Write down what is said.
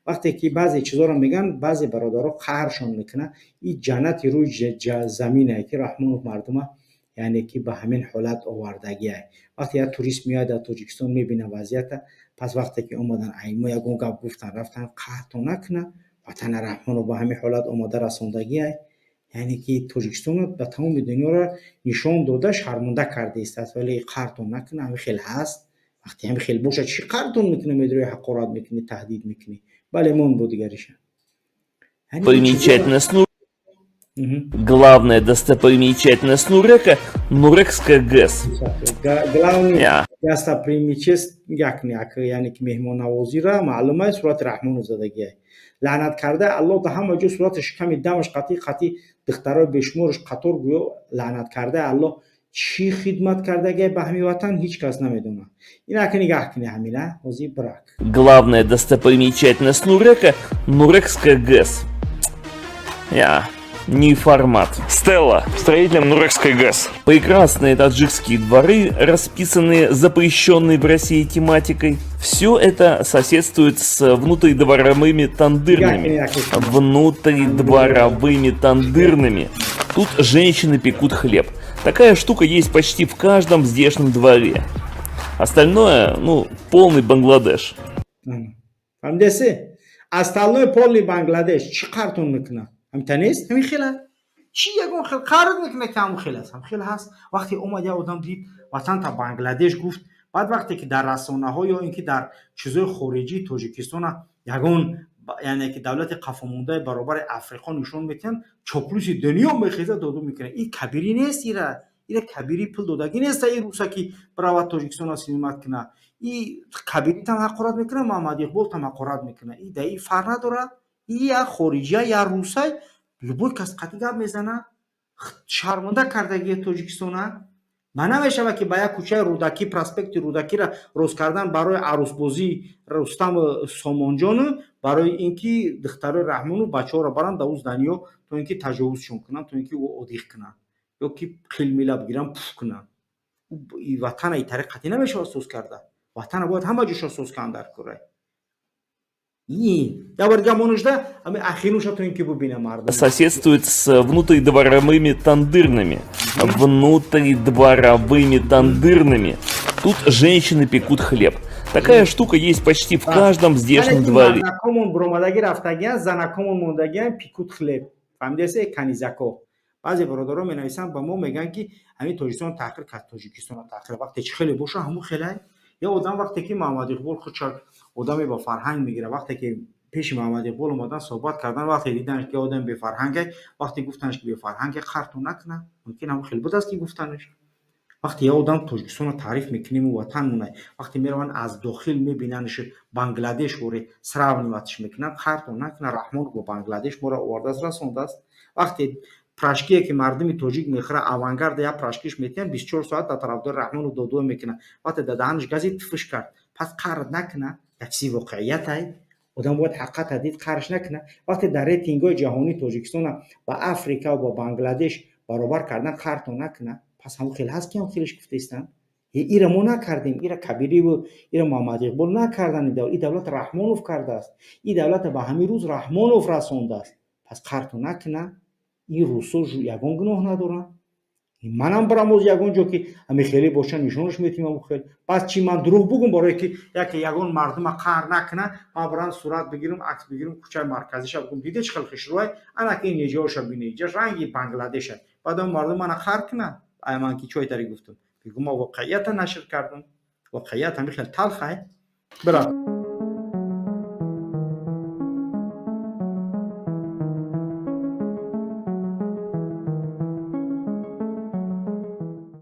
Вақте ки баъзе чизоро мегӯянд, баъзе бародаро қаҳршон мекунад. И ҷаннати рӯи замине, ки Раҳмонов мардума, яъне ки, ба ҳамин ҳолат овардагиай. Вақте як турист меояд дар Тоҷикистон, мебина вазъията. Пас вақте ки омадан, аймо ягон гап гуфтан, рафтан, қаҳртон накуна. Ватана Раҳмонов ба ҳамин ҳолат омода расондагиай, яъне ки Тоҷикистонро ба тамоми дунёро нишон дода, шармонда кардаистааст. Вале қаҳртон накуна, ҳамин хел ҳаст. Вақте ҳамин хел бошад, чӣ қаҳртон мекунӣ, медрои, ҳақорат мекунӣ, таҳдид мекунӣ? Бале, мон бо дигариша. Примечательность. Главная достопримечательность Нурека – Нурекская ГЭС. Главный достопримечательность, яъне ки меҳмоннавозира маълум аст, сурати Раҳмонов задагиай. Лаънат карда Аллоҳ, да ҳама ҷо сурати шиками дамаш қатӣ қатӣ духтарои бешумораш қатор гӯё. Лаънат карда Аллоҳ, чӣ хидмат кардагиай ба ҳамин ватан, ҳеҷ кас намедонад. Инака нигаҳ кунӣ, ҳамина ҳозир брак. Главная достопримечательность Нурека – Нурекская ГЭС. Я не формат. Стелла строителям Нурекской ГЭС. Прекрасные таджикские дворы, расписанные запрещенной в России тематикой. Все это соседствует с внутридворовыми тандырными. Внутридворовыми тандырными. Тут женщины пекут хлеб. Такая штука есть почти в каждом здешнем дворе. Остальное, ну, полный Бангладеш. Фаҳмидаси? Остальное полный Бангладеш. Чӣ қартон мекунад? Ҳамита нест, ҳамин хела. Чӣ ягон хел қарз мекунад, ки ҳамон хел аст, ҳам хел ҳаст. Вақте омад, як одам дид, ватанта Бангладеш гуфт. Баъд вақте ки дар расонаҳо ё ин ки дар чизҳои хориҷии Тоҷикистона ягон, яъне ки, давлати қафомондаи баробари Африқо нишон медиҳанд, чоплуси дунё мехезад, доду мекунад. Ин кабирӣ нест, ира кабирӣ пул додагӣ неста, ин руса ки биравад, Тоҷикистонро снимать кунад. И кабиритам ҳақорат мекунад, Муҳаммад Иқболтам ҳақорат мекунад. И да и фарқ надорад. И як хориҷия, як русай, любой кас қатӣ гап мезана. Шармонда кардагии Тоҷикистона. Ма намешавад, ки ба як кӯчаи Рӯдакӣ, проспекти Рӯдакиро рост кардан барои арӯсбозии Рустаму Сомонҷону барои ин ки духтарои Раҳмону бачаҳоро баранд да ӯ зданиё, то ин ки таҷовузшон кунанд, то ин ки ӯ одиқ кунанд ё ки қилмила бигиранд, пуф кунанд. Ватана и тариқ қатъӣ намешавад соз карда. Ватана бояд ҳама ҷоша соз кунанд дар кӯрай. Я бор дига монушда ами ахинуша, то ин ки бубина мардум. Соседствует с внутридворовыми тандырными. Внутридворовыми тандырными. Тут женщины пекут хлеб. Такая штука есть почти в каждом здешнем дворе. Мардакомон буромадагӣ рафтагиан, занакомон мондагиан, пекут хлеб. Фаҳмидасе, канизако? Баъзе бародарон менависанд ба мо, мегӯянд, ки ҳамин Тоҷикистон таҳқир кард, Тоҷикистонро таҳқир. Вақте чӣ хеле боша, ҳамун хелай. Я одам вақте ки Муҳаммад Иқбол худша одаме ба фарҳанг мегирад, вақте ки пеши Муҳаммад Иқбол омадан, суҳбат кардан, вақте диданш, ки одам бефарҳанге, вақте гуфтанш, ки бефарҳанге, қарту накунад, мумкин ҳамун хел будааст, ки гуфтанаш. Вақте я одам Тоҷикистонро таъриф мекунему, ватанмона, вақте мераванд, аз дохил мебинанш, Бангладеш воре сравнивать ш мекунанд, қарту накунад. Раҳмонов бо Бангладеш моро овардааст, расондааст. Вақте пирожки е ки мардуми тоҷик мехӯрад, Авангарда, як пирожки ш метиҳанд, 24 соат дар тарафдори Раҳмонов додуо мекунад. Вақте дар даҳанаш газид, туфуш кард, пас қард накунад. Як чизи воқеиятай, одам бояд ҳақиқата дид, қарш накунад. Вақте дар рейтингҳои ҷаҳонии Тоҷикистона ба Африка ва ба Бангладеш баробар кардан, қартон накунад. Пас ҳамон хел ҳаст, ки ҳам хелеш гуфтаистанд. Ира мо накардем, ира Кабириву ира Муҳаммад Иқбол накардан. И давлат Раҳмонов кардааст, и давлата ба ҳамин рӯз Раҳмонов расондааст. Пас қартон накунад. Ин русо ягон гуноҳ надоранд. Манам барам, боз ягон ҷо ки ҳами хеле боша, нишонаш метиҳам ҳамун хел. Пас чӣ, ман дурӯғ бугум, барое ки яке ягон мардума қаҳр накуна, ман барам, сурат бигирам, акс бигирам, кӯчаи марказиша бигум: «Диде, чӣ хел хушрӯай, анаки ин неҷоша бине, иҷа ранги Бангладеша». Баъд он мардум мана қаҳр кунад. Ай ман ки чой тари гуфтам, бигум: «Ман воқеията нашр кардам, воқеият ҳами хел талхай». Бира.